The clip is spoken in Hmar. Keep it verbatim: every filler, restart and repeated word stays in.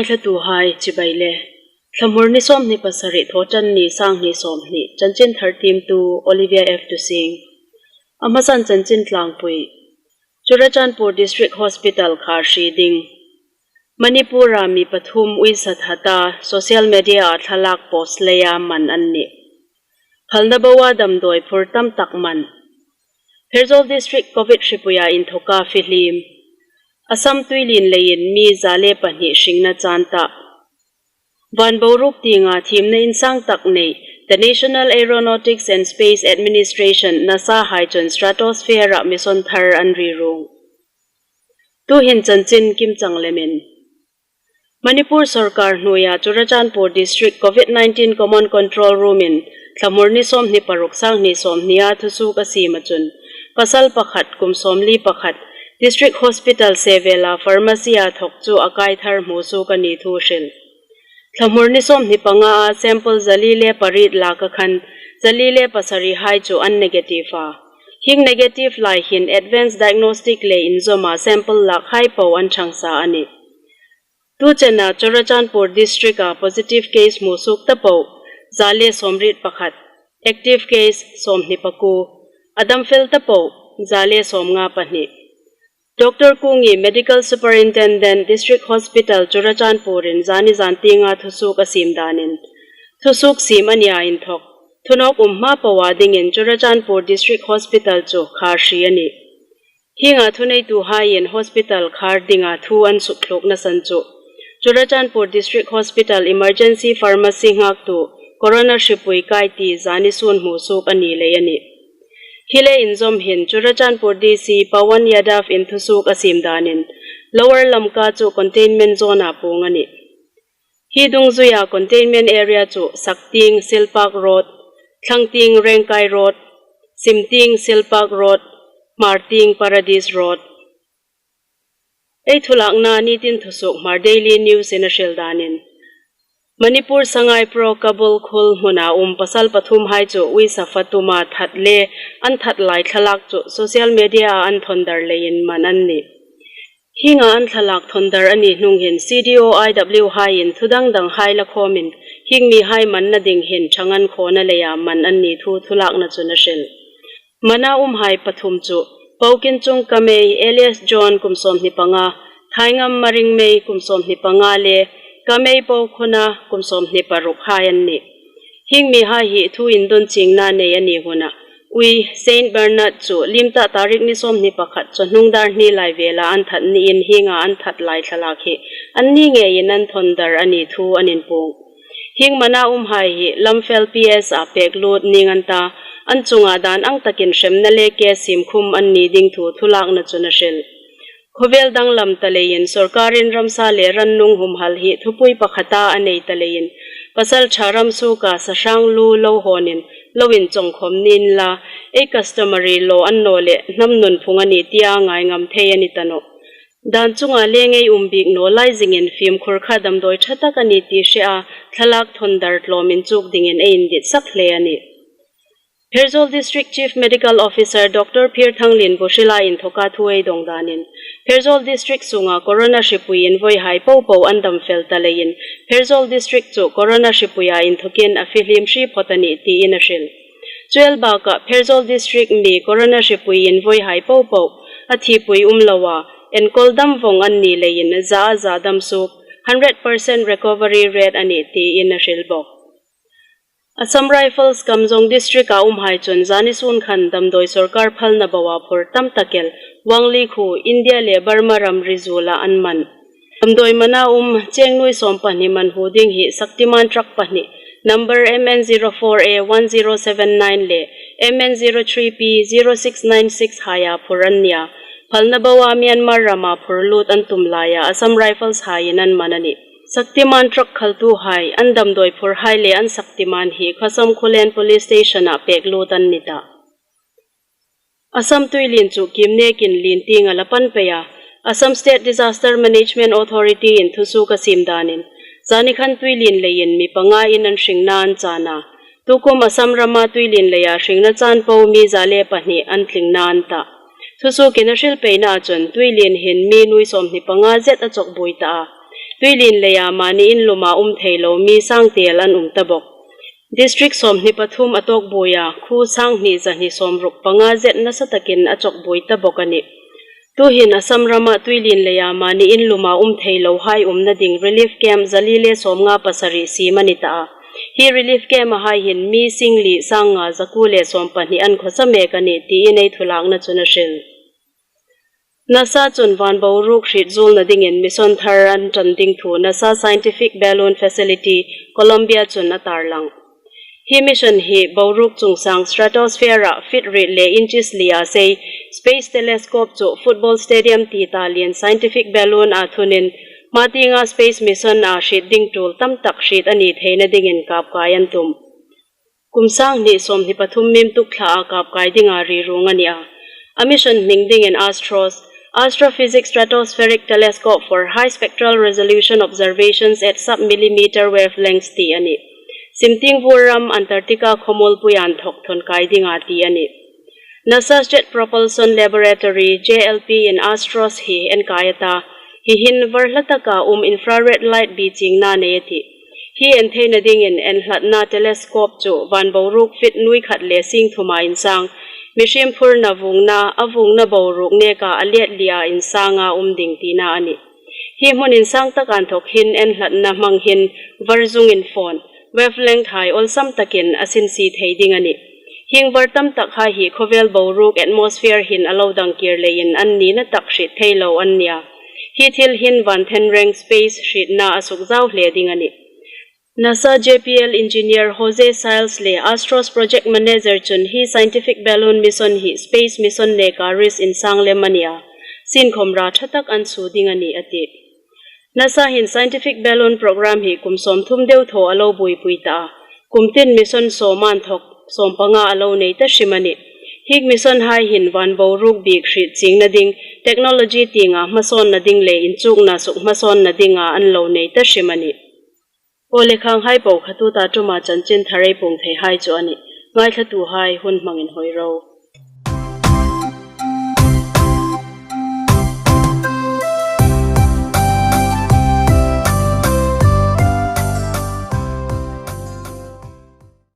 Thlatuhai chibai le. Thlamur ni sawmhni pasari, Thawṭanni, sanghni sawmhni, chanchin thar tiemtu Olivia F Tusing. A hmasan chanchin tlangpui. Churachandpur District Hospital khar hri ding. Manipur-a mi pathum uisa thata social media-a thlalak post leia man an nih. Phalna boa damdawi phur tam tak man. Pherzawl District Covid hripuia inthoka fihlim. Assam tuilien leiin mi za le pahni hringna chan ta. Van boruok tienga thiemna insang tak nei, the National Aeronautics and Space Administration, NASA hai chun stratosphere-a mission thar an ri rung. Tuhin chanchin kimchang lemin. Manipur sorkar hnuoia Churachandpur District Covid nineteen Common Control Room-in thlamur ni sawmhni paruk, sanghni sawmhnia thusuok a siema chun, pasal pakhat, kum sawmli pakhat, District Hospital sevela pharmacy-a thok chu a kai thar hmu suok a ni thu hril. Thlamur ni sawmhni pangaa sample zali le pariet laka khan, zali le pasarihai chu an negative a. Hieng negative lai hin advanced diagnostic le inzawma sample lakhai po an ṭhang sa a nih. Tuchena Churachandpur District-a positive case hmu suok ta po, za le sawmriet pakhat, active case sawmhni pakuo, a damfel ta po, za le sawmnga pahni. Doctor Kungi, Medical Superintendent, District Hospital Churachandpur-in zani zantienga thusuok a siem danin, thusuok siem a nia inthok, thunawk um hma poa dingin Churachandpur District Hospital chu khar hri a nih. Hienga thuneituhaiin hospital khar dinga thu an suktlukna san chu, Churachandpur District Hospital Emergency Pharmacy nghaktu Corona hripui kai ti zani sun hmu suok a ni lei a nih. Hi le inzawm hin Churachandpur D C Pawan Yadav-in thusuok a siem danin, Lower Lamka chu containment zone-a puong a nih. Hi dungzuia containment area chu Saktieng Silpark Road, Thlangtieng Rengkai Road, Simtieng Silpark Road, Hmartieng Paradise Road. Ei thulakna nitin thusuok Hmar Daily News-in a hril danin, Manipur Sangai Pro Kabul Khul hmuna um pasal pathumhai chu uisa fa tuma that le an that lai thlalak chu social media-a an thawn dar leiin man an nih. Hienga an thlalak thawn dar a ni hnung hin C D O I W haiin thu dang danghai la khawmin hieng mihai manna ding hin ṭhang an khawna leia man an ni thu thulakna chun a hril. Mana umhai pathum chu, Pokinchung Kamei alias John kum sawmhni panga, Thaingam Maringmei kum sawmhni panga le Kamei Pokhona kum sawmhni parukhai an nih. Hieng mihai hi thu indon chiengna nei a ni huna, ui Saint Bernard chu limta tarik ni sawmhni pakhat chawhnung dar hni lai vela an that niin hienga an that lai thlalak hi anni ngeiin an thawn dar a ni thu an inpuong. Hieng mana umhai hi Lamphel P S-a pek lut ning an ta, an chunga dan ang takin hremna le case siem khum an ni ding thu thulakna chun a hril. Khawvel danglam ta leiin sorkarin ramsa le rannung humhal hi thupui pakhata a nei ta leiin, pasalṭha ram suoka sahrang lu lo hawnin, lo inchawng khawm ni inla, ei customary law a ni naw leh hnam nunphung a ni tia ngaingam thei a ni ta nawh. Dan chunga le ngei um bik naw lai zingin fimkhur kha damdawi ṭha tak a ni ti hre a, thlalak thawn dar tlawm inchuk dingin ei inditsak hle a nih. Pherzawl District Chief Medical Officer Doctor Phirthanglien Buhrila inthoka thu ei dong danin, Pherzawl District sunga Corona hripui invoihai popo an damfel ta leiin, Pherzawl District chu Corona hripuia inthokin a fihlim hri phawt a nih tiin a hril. Chu el bakah Pherzawl District mi Corona hripui invoihai popo a thipui um loa, enkawl dam vawng an ni leiin za a za dam suok, hundred percent recovery rate a nih tiin a hril bawk. Assam Rifles Kamjong District-a umhai chun zani sun khan damdawi sorkar phalna boa phur tam tak el Wanglikhu, India le Burma ramri zuola an man. Damdawi mana um cheng nuoi sawm pahni man hmu ding hi Shaktiman truck pahni, number M N zero four A one zero seven nine le M N zero three P zero six nine six haia phur an nia. Phalna boa Myanmar rama phur lut an tum laia Assam Rifles haiin an man a nih. Shaktiman truck khaltuhai, an damdawi phurhai le an Shaktiman hi Khasawm Khullen Police Station-a pek lut an ni ta. Assam tuilien chu kim nekin lien tienga la pan pei a, Assam State Disaster Management Authority-in thusuok a siem danin, zani khan tuilien leiin mi panga in an hringna an chan a. Tukum Assam rama tuilien leia hringna chan po mi za le pahni an tlingna an ta. Thusuokin a hril peina chun tuilien hin mi nuoi sawmhni panga zet a chawk buoi ta a. Tuilien leia mani in luma um thei lo mi sangtel an um ta bawk. District sawmhni pathum a tawk buoia, khuo sanghni zahni sawmruk panga zet nasa takin a chawk buoi ta bawk a nih. Tuhin Assam rama tuilien leia mani in luma um thei lo hai umna ding relief camp zali le sawmnga pasari siem a ni ta a. Hi relief camp a hai hin mi singli sangnga zakuo le sawmpahni an khawsa mek a nih tiin ei thulakna chun a hril. NASA chun van boruok hriet zuolna dingin mission thar an ṭan ding thu NASA Scientific Balloon Facility, Columbia chun a tarlang. Hi mission hi boruok chungsang stratosphere-a feet riet le inches li a sei, space telescope chu football stadium ti ta lien scientific balloon-a thunin, hma tienga space mission-a hriet ding tul tam tak hriet a ni theina dingin kapkai an tum. Kum sanghni sawmhni pathum mim tuk thlaa kapkai dinga riruong a ni a. A mission hming dingin ASTROS, Astrophysics Stratospheric Telescope for High Spectral Resolution Observations at Sub-Millimeter Wavelengths ti a nih. Simtieng vur ram Antarctica khawmuolpui inthawk thawn kai dinga ti a nih. NASA's Jet Propulsion Laboratory, J L P in ASTROS hi enkai a ta, hi hin var hla taka um infrared light bi chingna nei a tih. Hi en theina dingin enhlatna telescope chu van boruok feet nuoi khat le sing thuma insang, mihriem phurna vuongna, a vuongna boruok neka a liet lia insanga um ding tina a nih. Hi hmun insang tak inthawk hin enhlatna hmang hin var zung infawn, wavelength hai awlsam takin a sinsie thei ding a nih. Hieng var tam tak hai hi khawvel boruok atmosphere hin a lo dang kir leiin an nina tak hriet thei lo an nia. Hi thil hin van thenreng space hrietna a sukzau hle ding a nih. NASA J P L engineer Jose Siles le ASTROS project manager chun hi scientific balloon mission hi space mission neka risk insang lem a nia. Sienkhawm ra ṭha tak an suo ding a nih a ti. NASA hin scientific balloon program hi kum sawmthum deuthaw a lo buoipui ta a. Kum tin mission sawm inthawk sawmpanga a lo nei ta hrim a nih. Hi mission hai hin van boruok biek hriet chingna ding, technology tienga hmasawnna ding le inchukna sukhmasawnna dinga an lo nei ta hrim a nih. Aw le, khang hai po kha tuta ṭuma chanchin thar ei puong thei hai chu a nih. Ngaithlatuhai hun hmang inhawi ro.